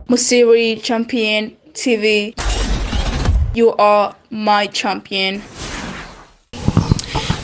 Musiri Champion TV. You are my champion.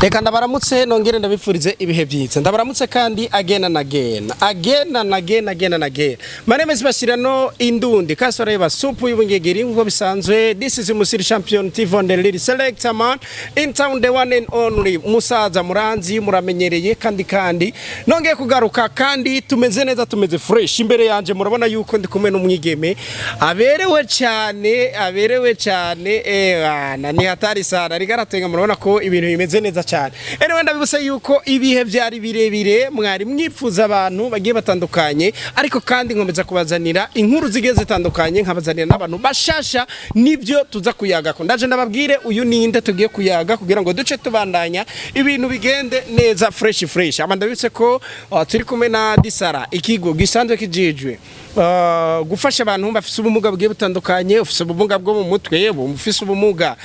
Reka ndabaramutse, nongere ndabifurize ibihe byiza. Ndabaramutse kandi again and again, again and again, again and again. My name is Bashirano Indundi Kasore supu y'ubungegeri. Nkuko bisanzwe, this is Musiri Champion TV on the lead selector man in town, the one and only musaza muranzi muramenyereye. Kandi nongeye kugaruka kandi tumeze neza, tumeze fresh. Imbere yanje murabona yuko ndi kumwe n'umwigeme aberewe cyane, aberewe cyane. Bana, ni hatari sana, ariko aratenga. Murabona ko ibintu bimeze neza cyane. Anyway, ndabibutse yuko ibihe byari birebire mwari mwipfuza abantu bagiye batandukanye, ariko kandi nkomeza kubazanira inkuru zigiye zitandukanye, nkabazanira n'abantu bashasha, nibyo tuza kuyaga ko. Ndaje ndababwire uyu ninde tugiye kuyaga kugira ngo duce tubandanya, ibintu bigende neza, fresh fresh. Aba ndabibutse ko turi kumwe na Disara, ikigo gisanzwe kijejwe gufasha abantu bafise ubumuga bugiye butandukanye. Ufise ubumuga bwo mu mutwe, ufise ubumuga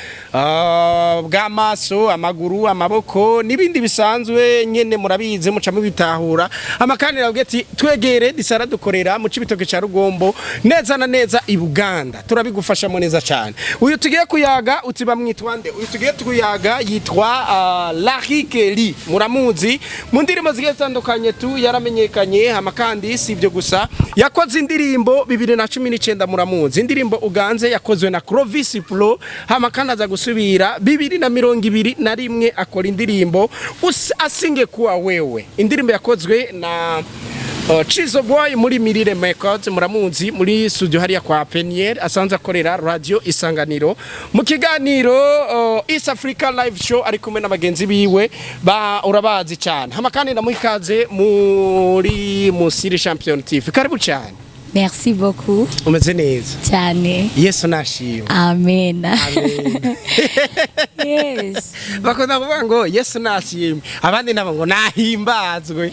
bw'amaso, amaguru, amaboko n'ibindi bisanzwe nyene, murabizi, muca mubitahura. Amakandi nabwiye ati twegere Disara, dukorera mu Cibitoke ca Rugombo, neza na neza i Buganda, turabigufashamo neza cyane. Uyu tugiye kuyaga uti bamwitwa nde? Uyu tugiye kuyaga yitwa Larry Kelly. Muramuzi mu ndirimbo zigiye zitandukanye tu, yaramenyekanye. Hama kandi si ibyo gusa, yakoze indirimbo 2019, muramuzi, indirimbo Uganze yakozwe na Clovis Pro. Hama kandi aza gusubira 2021 akora indirimbo Asinge Kuwa Wewe, indirimbo yakozwe na Chizo Boy muri Mirire Records. Muramuzi muri studio hariya kwa Peniel, asanzwe akorera Radio Isanganiro mu kiganiro East Africa Live Show, ari kumwe n'abagenzi biwe ba urabazi cyane. Hama kandi ndamuha ikaze muri Musiri Champion TV. Karibu cyane. Merci beaucoup. Umeze neza? Cyane. Yesu nashimwe. Amen. Amen. Yes. Bakunda kuvuga ngo Yesu nashimwe, abandi nabo ngo nahimbazwe.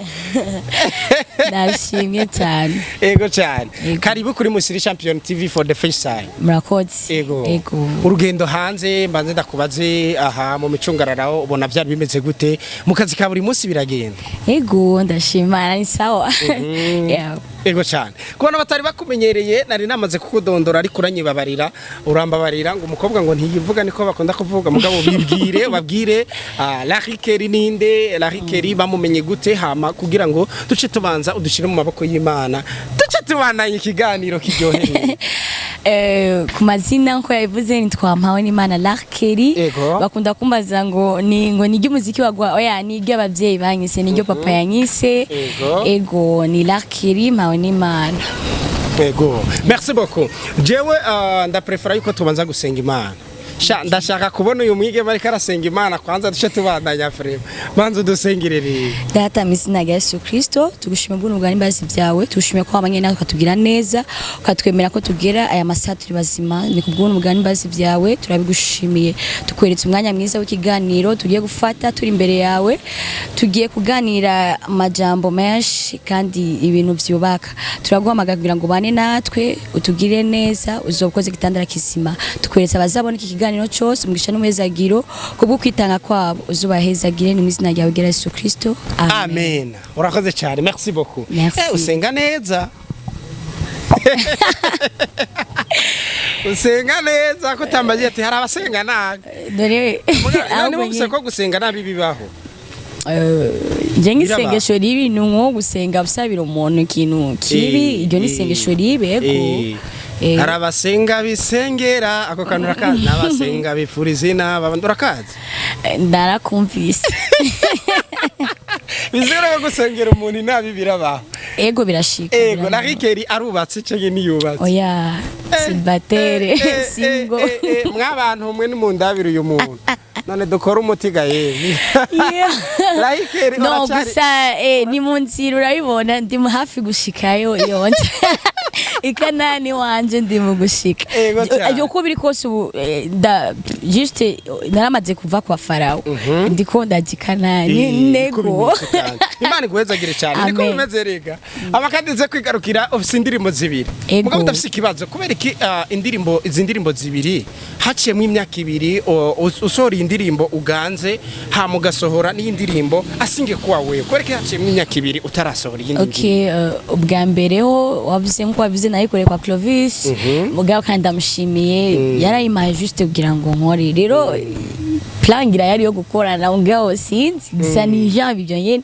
Ndashimye cyane. Ego cyane. Ego. Karibu kuri Musiri Champion TV for the first time. Murakoze. Ego. Ego. Urugendo hanze, mbanze ndakubaze, aha mu micungararo ubona byari bimeze gute? Mu kazi ka buri munsi biragenda? Ego, ndashima, ni sawa. Yeah. Ego cyane. Kubona batari bakumenyereye, nari namaze kukudondora ariko uranyibabarira, urambabarira, ngo umukobwa ngo ntiyivuga, niko bakunda kuvuga. Mugabo bibwire, babwire Larry Kelly ninde, Larry Kelly bamumenye gute, hama kugira ngo duce tubanza udushire mu maboko y'Imana, duce tubandanye ikiganiro kiryohereye. Ku mazina, nko yabivuze, nitwa Mpawenimana Larkeri. Ego. Bakunda kumbaza ngo ni ngo ni iry'umuziki wagwa. Oya, ni iry'abavyeyi banyise, ni iryo papa yanyise. Ego. Ego, ni Larkeri Mpawenimana. Ego, merci beaucoup. Jewe ndaprefera yuko tubanza gusenga Imana. Sha, ndashaka kubona uyu mwigeme ariko arasenga Imana kwanza, duce tubandanya. Frema, banza udusengere. Data, mu izina rya Yesu Kristo, tugushima ubuntu bwawe n'imbabazi byawe. Tugushimiye ko wabanye natwe, ukatubwira neza, ukatwemera ko tugera aya masaha turi bazima. Ni ku bw'ubuntu bwawe n'imbabazi byawe, turabigushimiye. Tukweretse umwanya mwiza w'ikiganiro tugiye gufata turi imbere yawe. Tugiye kuganira amajambo menshi kandi ibintu byubaka. Turaguhamagara kugira ngo ubane natwe, utugire neza, uzokoze igitandara kizima. Tukweretse abazabona iki kiganiro cyose, umugisha n'umuhezagiro kubwo kwitanga kwabo, uzubahezagire. Ni mu izina ryawe ryera Yesu Kristo, amen. Amen. Urakoze cyane, merci beaucoup. Merci. Usenga neza, usenga neza ko utambaye ati hari abasenga nabi. Dore none ahubwo bumvise ko gusenga nabi bibaho? Nje Biraba. Nk'isengesho ribi ni nko gusenga usabira umuntu ikintu kibi. Iryo ni isengesho ribi, ego. Hari abasenga bisengera, ako kantu urakazi? N'abasenga bifuriza inaba abandi, urakazi? Narakumvise. Bizera ko gusengera umuntu inabi birabaho? Ego, birashika. Ego. Biraba. Larikeri arubatse canke ntiyubatse? Oya, célibataire, single. Mwabantu mwe nimundabire uyu muntu, none dukora umuti ga yewe. Larikeri No. uracari Gusa ni mu nzira, urabibona, ndi mu hafi gushikayo. Iyo nje ikanani wanje, ndi mu gushika. Ego cyane. Uko biri kose ubu juste naramaze kuva kwa Farawo, ndiko ndaja ikanani. Niko Nego. bimeze kandi. Imana iguhezagire cyane, niko Amen. bimeze. Rega abakadize kwigarukira, ufise indirimbo zibiri. Ego. Mugabo udafise ikibazo, kubera iki indirimbo, izi ndirimbo zibiri haciyemo imyaka 2 usohora iyi ndirimbo Uganze, hama ugasohora n'iyi ndirimbo Asinge Kuwa Wewe? Kubera iki haciyemo imyaka 2 utarasohora iyi ndirimbo? Okay, ubwa mbere ho wavuze nkuko wavuze. Nayikoreye kwa Clovis, mugabo kandi ndamushimiye, yarayimpaye juste kugira ngo nkore. Rero plan ngira yari yo gukorana, mugabo sinzi, gusa ni genre ibyo nyene,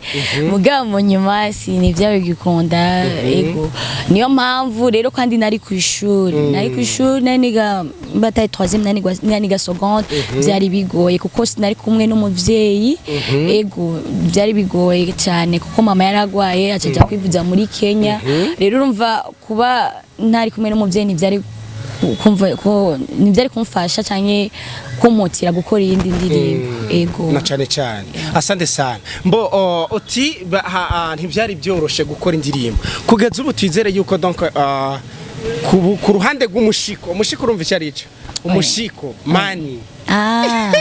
mugabo mu nyuma sinivyari bigikunda. Ego, niyo mpamvu rero kandi nari ku ishuri, nari niga bataye troisième, nari niga seconde. Byari bigoye kuko sinari kumwe n'umuvyeyi. Ego, byari bigoye cyane kuko mama yaragwaye, acaja kwivuza muri Kenya. Rero urumva, kuba ntari kumwe n'umuvyeyi ntivyari kumva ko ntibyari kumfasha canke kumutira gukora iyindi ndirimbo. Ego. Na cane cane, asante sana. Mbo uti ntivyari byoroshe gukora indirimbo. Kugeza ubu twizere yuko donc ku ruhande rw'umushiko, umushiko urumva icyo ari cyo, umushiko mani. Ah,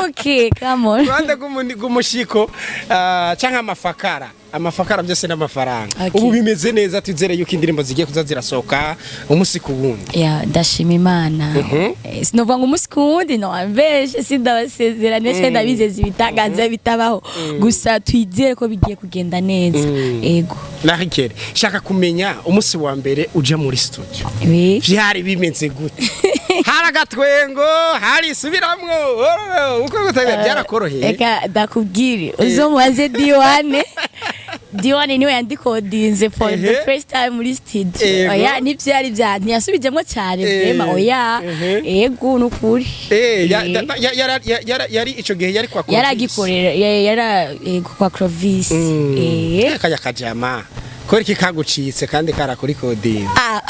okay, come on. Ku ruhande rw'umushiko canke amafakara, amafakara byose n'amafaranga. Ubu bimeze neza, twizere yuko indirimbo zigiye kuza zirasohoka umunsi ku wundi. Ya, ndashima Imana. Sinovuga ngo umunsi ku wundi, no ambeshe, sindabasezerane cyane ndabizeza ibitangaza bitabaho, gusa twizere ko bigiye kugenda neza. Ego. Narikere, shaka kumenya umunsi wa mbere uja muri studio, vyari bimeze gute? Hari agatwengo, hari isubiramwo, uko gutega byarakoroheye? Reka ndakubwire, uzomubaze Diwane. Diwane niwe yandikodinze for the first time muri studio. Oya, ntivyari bya ntiyasubijemo cyane. Vraiment, oya. Ego, nukuri. Yari ico gihe yari kwa Clovis. Yaragikorera yara, ego, kwa Clovis. Kaya kajama kubera iki kagucitse kandi karakurikodinze? Ah.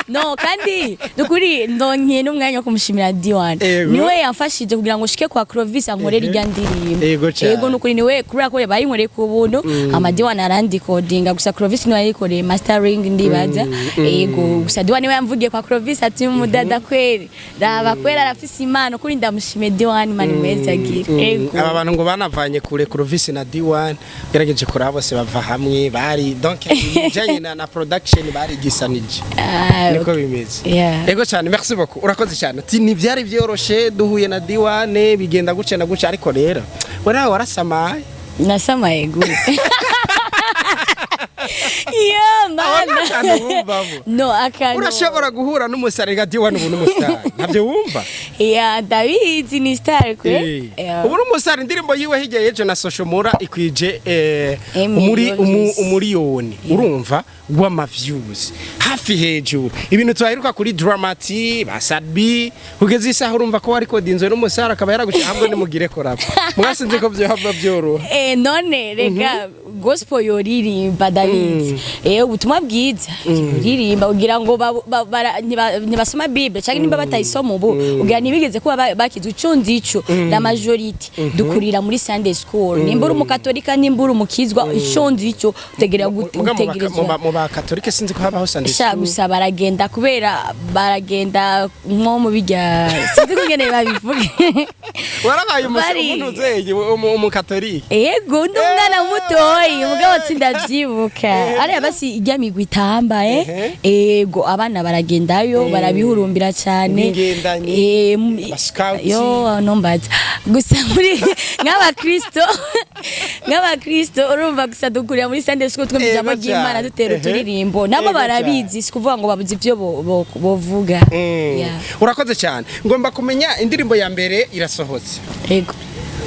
No, kandi nukuri ndonke n'umwanya wo kumushimira Diwane. Niwe yamfashije kugira ngo shike kwa Clovis ankorere irya ndirimbo. Ego cane. Ego, nukuri niwe, kubera ko bayinkoreye ku buntu, ama Diwane arandikodinga, gusa Clovis niwe yayikoreye mastering, ndibaza. Ego, gusa Diwane niwe yamvugiye kwa Clovis ati: "Mudada kweri, raba kweri arafise impano." Kuri ndamushimiye Diwane, mani mweza agira. Ego. Aba bantu ngo banavanye kure, Clovis na D1, gerageje kuraba bose bava hamwe bari, donc ibijanye na production barigisanije. Ah, niko bimeze. Yeah. Ego cyane, merci beaucoup, urakoze cyane. Ati ntibyari byoroshe, duhuye na D1 bigenda guca na guca, ariko rero we nawe warasamaye. Nasamaye gute? Yo mana. Akantu wumvamo. No, akantu. Urashobora guhura n'umusare nka D1, ubu n'umusare ntabyo wumva? Ya, ndabizi, ni star kwe. Yeah. Ubu n'umusare, indirimbo yiwe hirya y'ejo na Social Mura ikwije Million views. 1 miliyoni, urumva, w'ama views hafi hejuru, ibintu tuhaheruka kuri Dramati ba Sadbi. Kugeza isaha urumva ko warikodinzwe n'umusare akaba yaraguciye, ahubwo nimugire korapa mwasinze ko byohava byoroha. None reka gospel yoririmba, ndabizi, ubutumwa bwiza yoririmba kugira ngo ntibasoma Bible cyangwa nimba batayisoma ubu kugira ntibigeze kuba bakizwa. Ico nzico, la majorité dukurira muri Sunday school, nimba uri umukatolika, nimba uri umukizwa, ico nzico utegerezwa Muga utegerezwa mu bakatolike sinzi ko habaho Sunday sha school. Gusa baragenda, kubera baragenda nko mu bijya, sinzi kungene babivuge. Warabaye umuntu uzeye umukatolike? Ego, ndi umwana mutoyi, mugabo sindavyibuka. Ariya basi ijya migwi itamba. Ego, abana baragendayo, barabihurumbira cyane. N'ingendanyi, abascouts. Yo, nombaza gusa muri nk'abakristo, urumva, gusa dukurira muri Sunday school, twumva ijambo ry'Imana, dutera uturirimbo nabo. Barabizi, si kuvuga ngo babuze ivyo bovuga. Yeah. Urakoze cyane. Ngomba kumenya, indirimbo ya mbere irasohotse. Ego.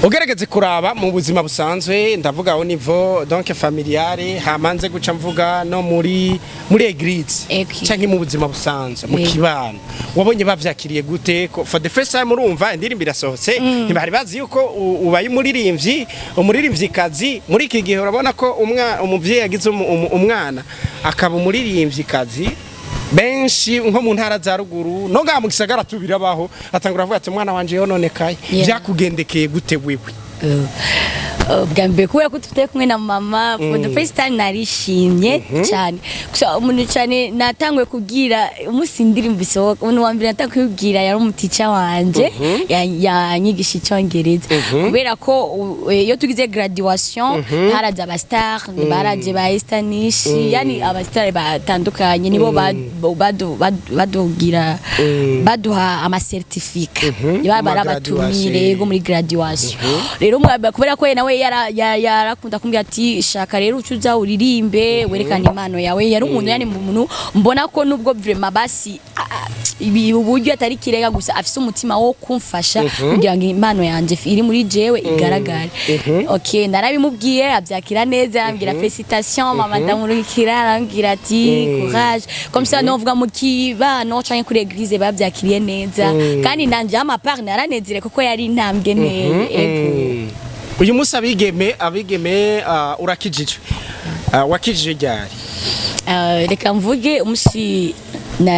Ugerageze kuraba mu buzima busanzwe, ndavuga au niveau donc familiale, hamanze guca mvuga no muri église canke mu buzima busanzwe mu kibano, wabonye bavyakiriye gute ko for the first time, urumva, indirimbo irasohotse, ntibari bazi yuko ubaye umuririmbyi, umuririmvyikazi muri iki gihe? Urabona ko umuvyeyi yagize umwana akaba umuririmvyikazi, benshi nko mu ntara za ruguru no ngaha mu gisagara tubirabaho, atangura avuga ati: "Umwana wanje yononekaye." Vyakugendekeye gute wewe? Bwa mbere, kubera ko tutari kumwe na mama, for the first time narishimye cyane. Gusa umuntu cyane natanguye kubwira umunsi indirimbo isohoka, umuntu wa mbere natanguye kubwira yari umutica wanje yanyigisha icyongereza, kubera ko iyo tugize graduation haraje aba star, baraje ba Estanish, yani aba star batandukanye, nibo badugira baduha ama certificat, baba Mu barabatumire. graduation. Yego, muri graduation. Rero Rero kubera ko nawe yarakunda kumbwira ati: "Shaka rero ucuza uririmbe, werekane impano yawe." Yari umuntu, yani umuntu mbona ko nubwo vraiment basi ibi uburyo atari kirega, gusa afise umutima wo kumfasha kugira ngo impano yanje iri muri jewe igaragare. Okay, narabimubwiye, abyakira neza, arambwira: "Félicitations mama." Ndamurikira, arambwira ati: "Courage." Comme ça novuga mu kibano canke kuri église babyakiriye neza, kandi nanje à ma part naranezere kuko yari intambwe nteye. Ego. Uyu munsi abigeme, urakijijwe. Wakijijwe ryari? Reka mvuge umusi na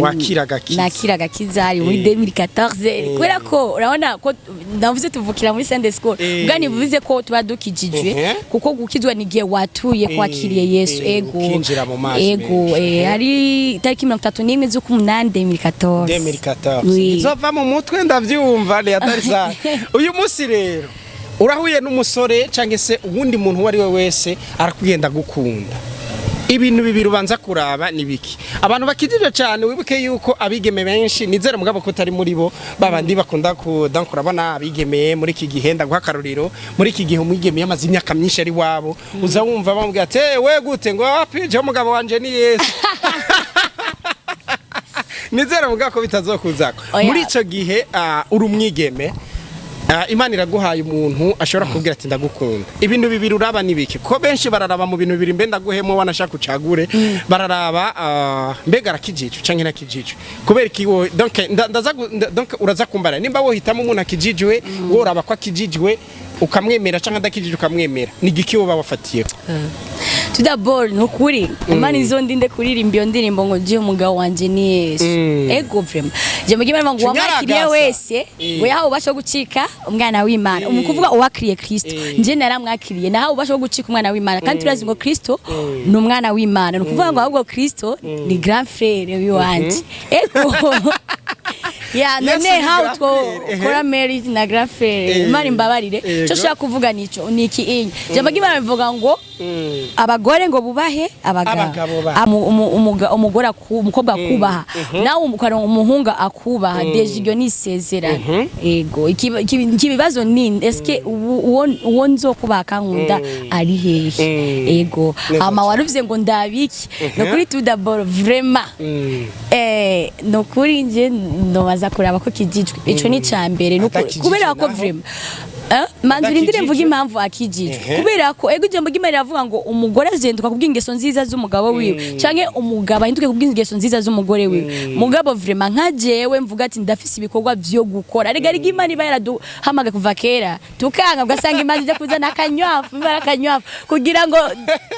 Wakira agakiza. Nakira agakiza ari muri 2014, kubera ko urabona ko ndavuze tuvukira muri Sunday school, ubwo nivuze ko tuba dukijijwe, kuko gukizwa ni igihe watuye kwakiriye Yesu. Ego. Ukinjira mu mazi Ego. menshi. Hari itariki 31 z'ukumunani 2014. 2014. Oui. Izova mu mutwe, ndavyumva ni atari sana. Uyu munsi rero urahuye n'umusore cyangwa se uwundi muntu uwo ari we wese, arakugenda gukunda, ibintu bibiri ubanza kuraba ni biki? Abantu bakijije cyane, wibuke yuko abigeme benshi, nizere mugabo ko utari muri bo babandi bakunda ku donc urabona abigeme muri iki gihe, ndaguha akarorero, muri iki gihe umwigeme yamaze imyaka myinshi ari wabo, uza wumva bamubwira ati: "Eh, we gute?" Ngo: "Wapi, je umugabo wanje ni Yesu." Nizere mugabo ko bitazokuzako. Oya. Muri ico gihe uri umwigeme, Imana iraguhaye umuntu ashobora kubwira ati: "Ndagukunda." Ibintu bibiri uraba ni biki? Ko benshi bararaba mu bintu bibiri, mbe ndaguhemo wanashaka ucagure, bararaba mbega arakijijwe canke ntakijijwe? Kubera iki wowe donc donc uraza kumbara nimba wohitamo umuntu akijijwe, woraba ko akijijwe ukamwemera, canke adakijijwe ukamwemera, ni igiki woba wafatiyeko? Tout d'abord, ni ukuri Imana izondinde kuririmba iyo ndirimbo ngo je umugabo wanje ni Yesu. Ego, vraiment je mugihe ngo uwamwakiriye Kinyaragasa. wese ngo yahawe ububasha bwo gucika umwana w'Imana, mu kuvuga uwakiriye Kristo. Nje naramwakiriye, nahawe ububasha bwo gucika umwana w'Imana, kandi turazi ngo Kristo ni umwana w'Imana. Ni ukuvuga ngo ahubwo Kristo ni grand frère w'iwanje. Ego ya Yesu none ni how grand two frère, ehe. kora marriage na grand frère? Imana imbabarire. Cyo ushaka kuvuga nico ni iki inye jambo ry'Imana bivuga ngo abagore ngo bubahe abagabo. Abagabo babo. Umugore umukobwa akubaha, nawe ukaronka umuhungu akubaha, déjà iryo ni isezerano. Ego, ikibazo ni eske uwo nzokubaha akankunda ari hehe? Ego. Neza. Hama waruvuze ngo ndabiki, ni ukuri tout d'abord vraiment, ni ukuri nje nobaza kuraba ko kijijwe, ico ni ca mbere. Ni ukuri. Atakijijwe Kubera ko naho? vraiment, manzi urindire mvuge Adakijijwe? impamvu akijijwe. Kubera ko ego, ijambo ry'Imana riravuga ngo umugore azinduka kubw'ingeso nziza z'umugabo wiwe, canke umugabo ahinduke kubw'ingeso nziza z'umugore wiwe. Mugabo vraiment nka jewe mvuga ati ndafise ibikorwa vyo gukora. Rega rega, Imana iba yaraduhamagaye kuva kera, tukanga, ugasanga Imana ija kuzana akanywafu, iba ari akanywafu kugira ngo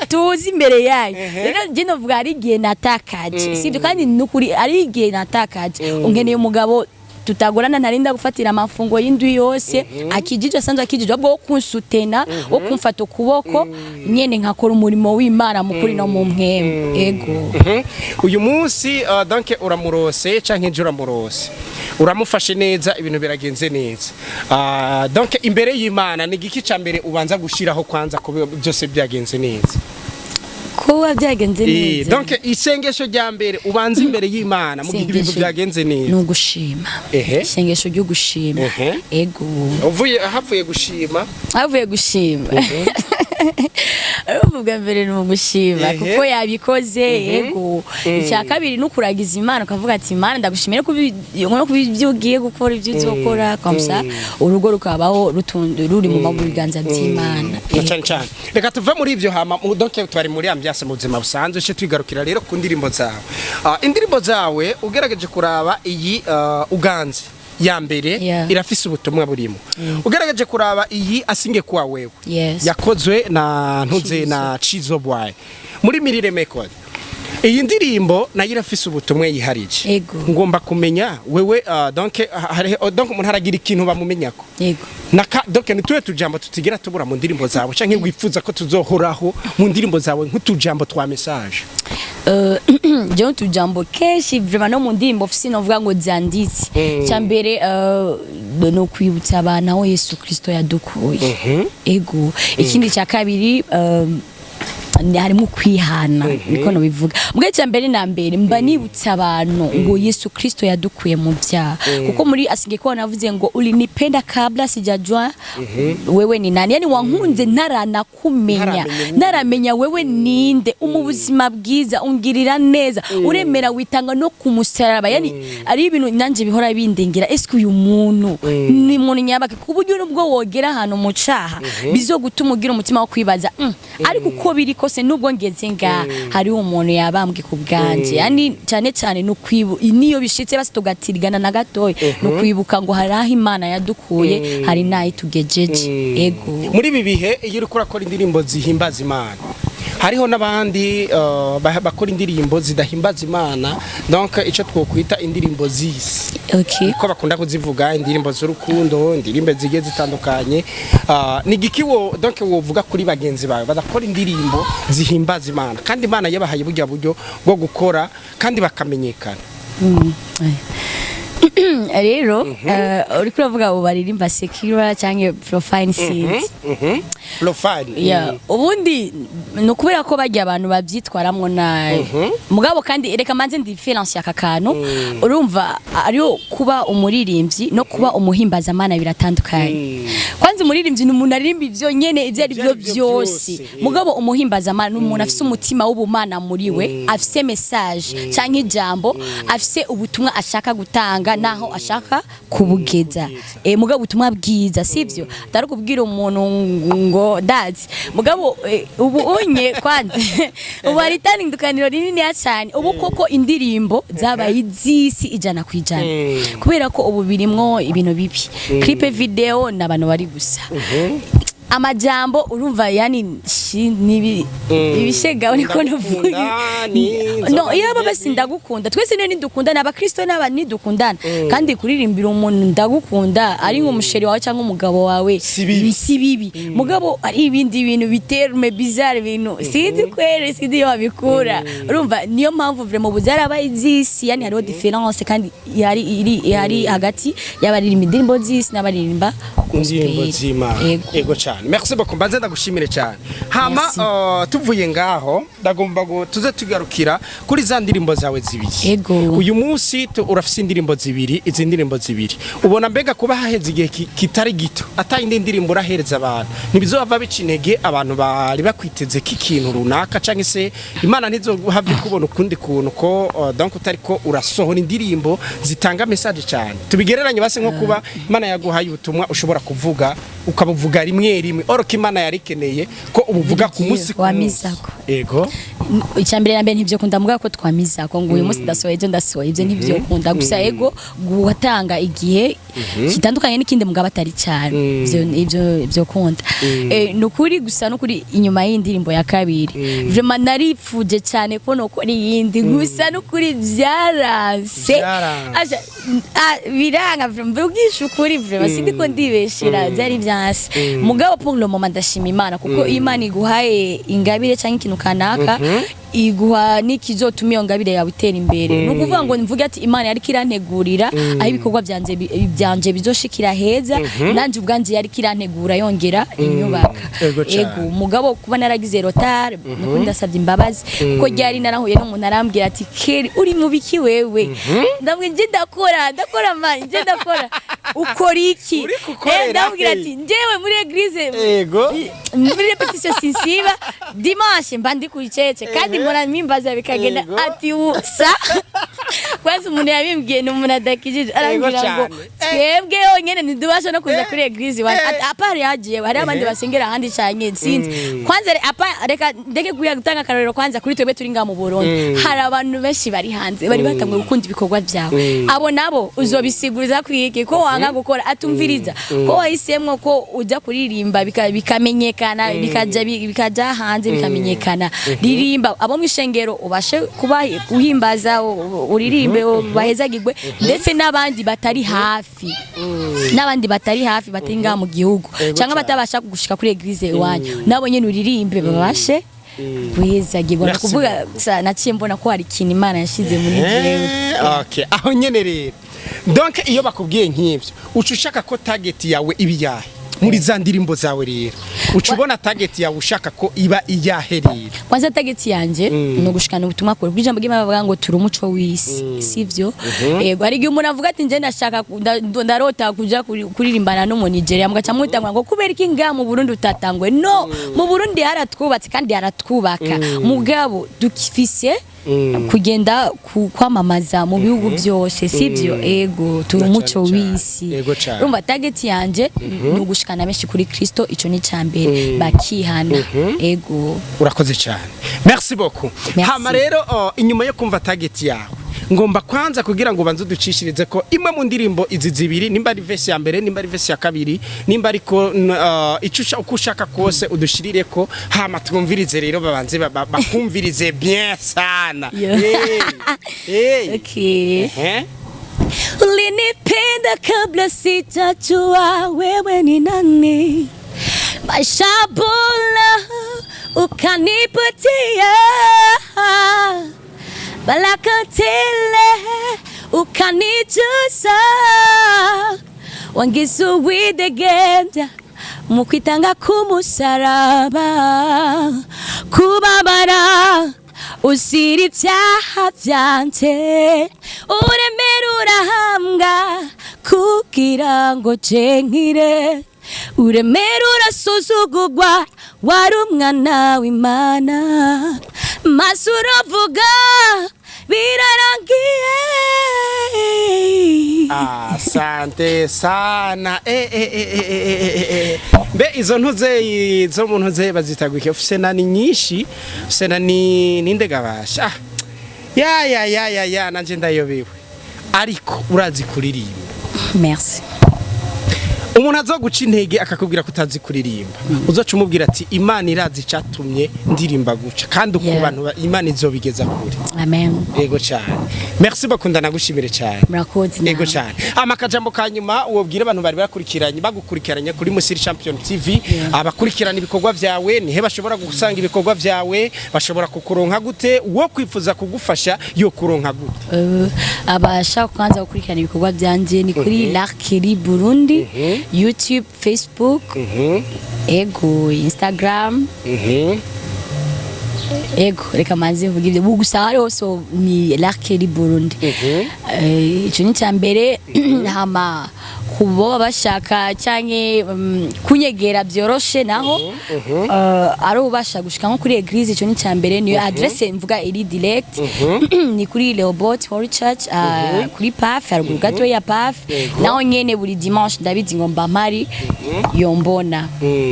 tuze imbere yayo. Rero je novuga hari igihe natakaje, sibyo? Kandi nukuri ari igihe natakaje, unkeneye umugabo tutagorana, ntarinda gufatira amafungo y'indwi yose, akijije, asanzwe akijije, ahubwo wo kunsutena, wo kumfata ukuboko nyene nkakora umurimo w'Imana mu kuri no mu mpwemu. Ego. Uyu munsi donc uramurose canke ejo uramurose, uramufashe neza, ibintu biragenze neza. Donc imbere y'Imana ni igiki ca mbere ubanza gushiraho kwanza ko byose byagenze neza? Kuba byagenze neza. Donc isengesho rya mbere ubanza imbere y'Imana mu gihe ibintu Isengesho byagenze ni neza? ugushima. Isengesho ryo gushima. Ego. Uvuye havuye gushima? Avuye gushima, urumva, mbere ni ugushima kuko yabikoze. Ego. Icya kabiri ni ukuragiza Imana, ukavuga ati: "Imana, ndagushimira no kuba ibyo ugiye gukora, ibyo uzokora." Comme ça urugo rukabaho ruri mu biganza by'Imana. Na cyane cyane reka tuve muri ibyo, hama donc twari muri ambiance mu buzima busanzwe, cyo twigarukira rero ku ndirimbo zawe. Indirimbo zawe ugerageje kuraba iyi uganze ya mbere irafise ubutumwa burimo. Ugerageje kuraba iyi asinge kuwa wewe yakozwe na ntuze Chizo. na Chizo Boy muri Mirire Record, iyi ndirimbo nayo irafise ubutumwa yiharije. Ngomba kumenya wewe, donc donc umuntu aragira ikintu bamumenyako naka, donc ni tuwe tujambo tutigira tubura mu ndirimbo zawe canke wifuza ko tuzohoraho mu ndirimbo zawe nk'utujambo twa message? Jewe utujambo kenshi vraiment no mu ndirimbo ofisi novuga ngo zanditse, cya mbere ni ukwibutsa abantu aho Yesu Kristo yadukuye. Ego. Ikindi cya kabiri, Harimo kwihana, niko nobivuga. Mbwa icya mbere na mbere mba nibutsa abantu ngo Yesu Kristo yadukuye mu byaha, kuko muri asingekuwa navuze ngo ulinipenda kabla sijajua wewe ni nani, yani wankunze ntaranakumenya. Ntaramenya. Ntaramenya wewe ninde, mu buzima bwiza ungirira neza, uremera witanga no ku musaraba. Yani ari ibintu nanje bihora bindengera: ese uyu muntu ni muntu nyabaki, ku buryo nubwo wogera ahantu mu caha bizogutuma ugira umutima wo kwibaza, ariko uko biri kose nubwo ngeze ngaha hariho umuntu yabambwe ku bwanje. Yani cyane cyane no kwibu niyo bishitse basi tugatirigana na gatoya, no kwibuka ngo hari aho Imana yadukuye, hari n'aho itugejeje. Ego. Muri ibi bihe iyo uriko urakora indirimbo zihimbaza Imana, hariho n'abandi bakora indirimbo zidahimbaza Imana, donc icyo twokwita indirimbo z'isi, ko bakunda kuzivuga indirimbo z'urukundo, indirimbo zigiye zitandukanye. Ni igiki wo donc wovuga kuri bagenzi bawe badakora indirimbo zihimbaza Imana, kandi Imana yabahaye burya buryo bwo gukora kandi bakamenyekana? Rero uriko uravuga abo baririmba secular cyangwa profane seeds? Profane. Yeah. Ubundi ni ukubera ko bajya abantu babyitwaramwo nabi. Mugabo kandi reka manze différence aka kantu. Urumva, ariyo kuba umuririmbyi no kuba umuhimbazamana biratandukanye. Kwanza umuririmbyi ni umuntu aririmba ivyo nyene, ivyo ari byo Ivyo ari byo byose. byose. Mugabo umuhimbazamana ni umuntu afise umutima w'ubumana muri we, afise message canke ijambo, afise ubutumwa ashaka gutanga naho ashaka kubugeza. Mugabo ubutumwa bwiza, sivyo? Atari kubwira umuntu ngo dazi. Mugabo ubu unye kwanza ubu hari itandukaniro rinini cyane. Ubu koko indirimbo zabaye iz'isi 100%, kubera ko ubu birimwo ibintu bibi, clip video n'abantu bari gusa amajambo, urumva, yani nibi ibishega niko navuga. Ndagukunda, ni No, inzoga. iyo baba basi ndagukunda, twese niyo nidukundana, abakristo n'aba nidukundana, kandi kuririmbira umuntu ndagukunda ari nk'umusheri wawe cyangwa umugabo wawe Si bibi. Si bibi. Mugabo ari ibindi bintu biterme bizarre, ibintu sinzi kwere, sinzi iyo babikura. Urumva, niyo mpamvu vraiment ubu zarabaye iz'isi. Yani hariho différence kandi ihari, iri ihari hagati y'abaririmba indirimbo z'isi n'abaririmba Indirimbo gospel. z'Imana. Yego. Ego cyane, merci beaucoup, mbanze ndagushimire cyane. Hama Merci. Tuvuye ngaho ndagomba ngo tuze tugarukira kuri za ndirimbo zawe zibiri. Ego. Uyu munsi urafise indirimbo zibiri. Izi ndirimbo zibiri ubona mbega kuba haheze igihe kitari gito ata indi ndirimbo urahereza abantu, ntibizova bica intege abantu bari bakwiteze k'ikintu runaka, canke se Imana ntizohave kubona ukundi kuntu ko donc utariko urasohora indirimbo zitanga message cyane? Tubigereranye base nko kuba Imana yaguhaye ubutumwa ushobora kuvuga, ukabuvuga rimwe rimwe, oro ko Imana yarikeneye ko ubuvuga ku munsi ku munsi. Wamizako. Ego. Icya mbere na mbere ntibyo kunda mugabo ko twamizako ngo uyu munsi ndasohoye, ejo ndasohoye, ibyo ntibyo kunda. Gusa ego, gutanga igihe kitandukanye n'ikindi mugabo atari cyane, ibyo kunda. Ni ukuri gusa, nukuri inyuma y'indirimbo ya kabiri vraiment naripfuje cyane ko nokora iyindi, gusa nukuri byaranse. Byaranse. Aja, biranga vraiment, mvugisha ukuri, vraiment sindi ko ndibeshera, byari byanse. Mugabo pour le moment ndashima Imana, kuko iyo Imana iguhaye ingabire cyangwa ikintu kanaka, iguha n'ikizotuma iyo ngabire yawe itera imbere. Ni ukuvuga ngo mvuge ati Imana yariko irantegurira aho ibikorwa byanje bizoshikira heza, nanje ubwanje yariko irantegura yongera inyubaka. Ego cane. Ego. Mugabo kuba naragize retard, nukuri ndasabye imbabazi, kuko ryari narahuye n'umuntu arambwira ati: "Keri, uri mu biki wewe?" Ndamubwira: "Nje ndakora, ndakora man, nje ndakora." "Ukora iki?" Uri gukorera Ndamubwira he? ati: "Njyewe muri église, muri répétition sinsiba, dimanche mba ndi ku icece kandi mpora mpimbaza bikagenda." Ati sa kwanza umuntu yabimbwiye ni umuntu adakijije, arambwira ngo cane. twebwe yonyene ntidubasha no kuza kuri église iwacu. Ati apart yagiye hari abandi basengera ahandi canke sinzi. Kwanza apa reka ndeke kuya gutanga akarorero kwanza kuri twebwe turi ngaha mu Burundi, hari abantu benshi bari hanze bari batanguye gukunda ibikorwa byawe. Abo nabo uzobisiguriza kwiki ko wanga gukora? Atumviriza ko wahisemwo ko ujya kuririmba bikamenyekana, bikaja hanze bikamenyekana. Ririmba abo mu ishengero ubashe kuba guhimbaza, uririmbe bahezagirwe, ndetse n'abandi batari hafi, n'abandi batari hafi batari ngaha mu gihugu cyangwa batabasha gushika kuri église iwanyu, nabo nyene uririmbe babashe guhezagirwa. Merci. Kuvuga gusa naciye mbona ko hari ikintu Imana yashize muri jewe. Okay, aho nyene rero, donc iyo bakubwiye nk'ivyo uca ushaka ko target yawe ibi yahe muri za ndirimbo zawe rero? Uca ubona target yawe ushaka ko iba iyaherera? Kwanza target yanje ni ugushikana ubutumwa kure, kuko ijambo ry'Imana bavuga ngo turi umuco w'isi, sivyo? Yego, hari igihe umuntu avuga ati nje ndashaka ndarota kuja kuririmbana no mu Nigeria, mugaca mutangwa ngo kubera iki ngaha mu Burundi utatangwe? No mu Burundi haratwubatse kandi haratwubaka, mugabo dufise kugenda kwamamaza mu bihugu byose, sivyo? Ego, turi Na umuco cane cane. w'isi. Yego cane. Urumva, target yanje ni ugushikana benshi kuri Kristo, ico ni icambere, bakihana. Ego. Urakoze cyane, merci beaucoup. Merci. Hama rero inyuma yo kumva target yawe, ngomba kwanza kugira ngo ubanze uducishirize ko imwe mu ndirimbo izi zibiri, nimba ari verse ya mbere, nimba ari verse ya kabiri, nimba ariko icyo uko ushaka kose udushirire ko, hama twumvirize rero, babanze bakumvirize bien sana. Yeah. Hey. Hey. Okay. Ehe. Ulinipenda kabla sijajua wewe ni nani, maisha bora ukanipatia, baraka tele ukanijaza, wangisuwidegenda mu kwitanga k'umusaraba, kubabara usira ibyaha byanje, uremera urahambwa kugira ngo jenkire, uremera urasuzugurwa, wari umwana w'Imana, maze uravuga birarangiye. Asante sana. Eh. Mbe izo ntuze zo mu ntuze bazitagwike, ufise nani nyinshi, ufise nani ninde gabasha? Ah. Ya ya ya ya ya, nanje ndayobewe, ariko urazi kuririmba. Merci. Umuntu azoguca intege akakubwira ko utazi kuririmba, uzoca umubwira ati Imana irazi icatumye ndirimba guca, kandi uku bantu Imana izobigeza kure. Amen. Yego cyane, merci beaucoup, ndanagushimire cyane. Murakoze Yego nawe. cyane. Amakajambo ka nyuma wobwira abantu bari bakurikiranye, bagukurikiranye kuri Musiri Champion TV, abakurikirana ibikorwa vyawe, nihe bashobora gusanga ibikorwa vyawe? Bashobora kukuronka gute? Wo kwifuza kugufasha yo kuronka gute? Abashaka kwanza gukurikirana ibikorwa byanje ni kuri Larkeri Burundi, YouTube, Facebook, ego, Instagram. Ego, reka manze mvuge ibyo. Ubu gusa hari hose ni Larkeri Burundi. Ico ni icya mbere. Hama kubo bashaka canke kunyegera byoroshe naho, ari ubasha gushika nko kuri église, ico ni icya mbere, niyo adresse mvuga iri direct, ni kuri Leobot Holy Church, kuri PAF, haruguru gato ya PAF. Naho nyene buri dimanche ndabizi ngo mba mpari, yombona.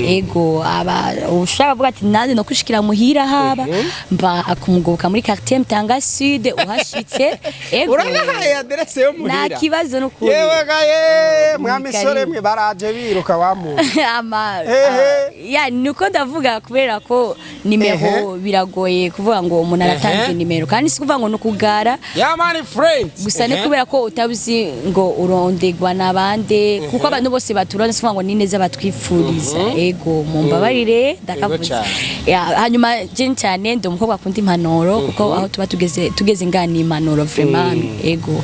Ego, aba ushaka kuvuga ati nanjye no kwishikira muhira, haba mba akumugoboka muri quartier Mtanga Sud, uhashitse, ego. Uranahaye adresse yo muhira? Nta kibazo n'ukuri. Yewe gaye, mwamisore. Karibu. Mwe baraje biruka wamu. Ama Ehe. ya nuko ndavuga kubera ko nimero biragoye kuvuga ngo umuntu aratanze nimero, kandi si kuvuga ngo ni ukugara. Yeah man friends. Gusa ni kubera ko utabuzi ngo urondegwa n'abande, kuko abantu bose baturana si kuvuga ngo ni neza batwifuriza. Ego, mumbabarire ndakavuze. Cane. Ya, hanyuma je cyane ndi umukobwa akunda impanuro, kuko aho tuba tugeze ngana impanuro vraiment. Ego,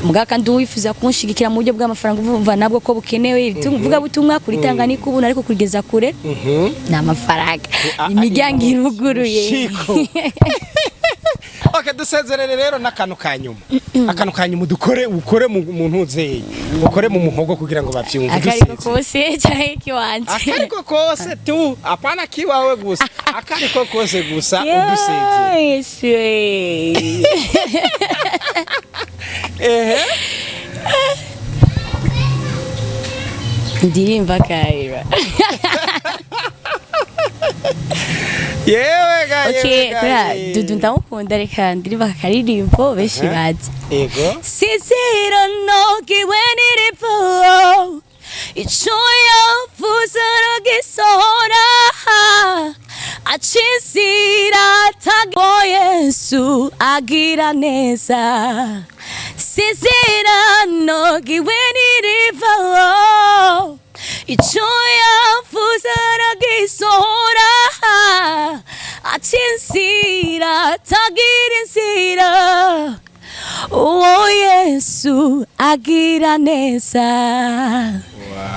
mugabo kandi uwifuza kunshigikira mu buryo bw'amafaranga, umva nabwo ko bukenewe, tuvuga butumwa kuri Tanganyika ubu, ariko kugeza kure ni amafaranga, imiryango iruguruye. Shiko. Okay, dusezerere rero n'akantu ka nyuma, akantu ka nyuma dukore, ukore mu ntuzeye, ukore mu muhogo kugira ngo bavyumve. Akariko Dusezere. kose canke kiwanje? Akariko kose tu, apana kiwawe gusa, akariko kose gusa, udusezere. Yesu we. Ehe. Ndirimba kaira. Yewe ga, Okay. yewe ga. Kubera Dudu ndamukunda, reka ndirimba akaririmbo benshi bazi. Ego. Sizirano kiwe niripo, ico yavuze aragisohora, aca inzira atago, Yesu agira neza. Sizirano kiwe niripo, ico yavuze aragisohora, aca inzira atagira inzira, uwo Yesu agira neza.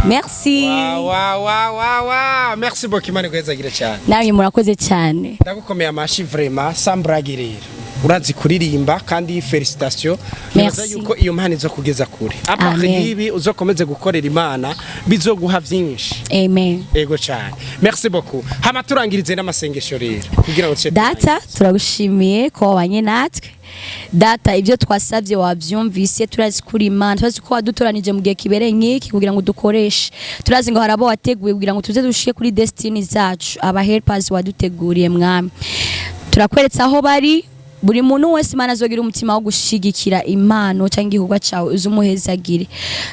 Merci. Wa, merci beaucoup, Imana iguhezagire cyane. Namwe murakoze cyane. Ndagukomeye amashi vraiment, sans blague. Rero urazi kuririmba kandi félicitations. Nibaza Merci. yuko iyo mpano izokugeza kure. À part Amen. y'ibi, uzokomeze gukorera Imana, bizoguha byinshi. Amen. Ego cyane, merci beaucoup. Hama turangirize n'amasengesho rero kugira ngo tuce. Data, turagushimiye ko wabanye natwe. Data, ibyo twasabye wabyumvise. Turazi kuri Imana, turazi ko wadutoranije mu gihe kibereye nk'iki kugira ngo dukoreshe. Turazi ngo hari abo wateguye kugira ngo tuze dushike kuri destiny zacu, aba helpers waduteguriye. Mwami, turakweretse aho bari. Buri muntu wese, Imana, azogira umutima wo gushigikira impano cyangwa igikorwa cyawe, uze umuhezagire.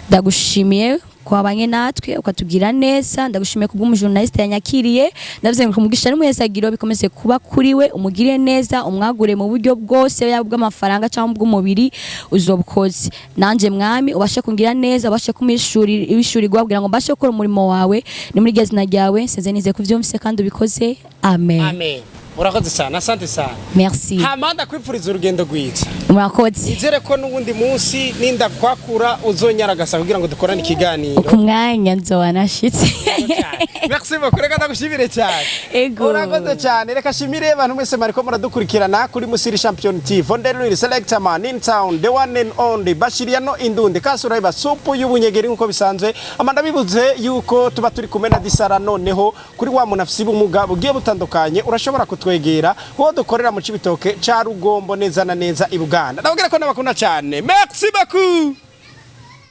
Ndagushimiye ko wabanye natwe ukatubwira neza. Ndagushimiye kubw'umujournaliste yanyakiriye. Ndavuze ngo umugisha n'umuhezagiro bikomeze kuba kuri we, umugire neza, umwagure mu buryo bwose, yaba ubw'amafaranga cyangwa ubw'umubiri, uzobukoze. Nanje Mwami, ubashe kungira neza, ubashe kumwishurirwa kugira ngo mbashe gukora umurimo wawe. Ni muri izina ryawe nsenze, nizeye kuvyumvise kandi ubikoze. Amen. Amen. Urakoze cyane, asante sana. Merci. Hama ndakwifuriza urugendo rwiza. Murakoze. Nizere ko n'ubundi munsi ninda kwakura uzonyaragasa kugira ngo dukorane ikiganiro. Ku mwanya nzoba nashitse. Merci beaucoup, reka ndagushimire cyane. Ego. Urakoze cyane. Reka shimire abantu mwese mariko muradukurikirana kuri Musiri Champion TV. Fonderuri Selector Man in town, the one and only Bashiriano Indundi Kasura iba supu y'ubunyegeri nkuko bisanzwe. Amanda bibuze yuko tuba turi kumwe na Disara. Noneho kuri wa muntu afise ubumuga bugiye butandukanye, urashobora kutwegera uwo dukorera mu Cibitoke ca Rugombo, neza na neza i Buganda. Ndababwira ko nabakunda cyane. Merci beaucoup.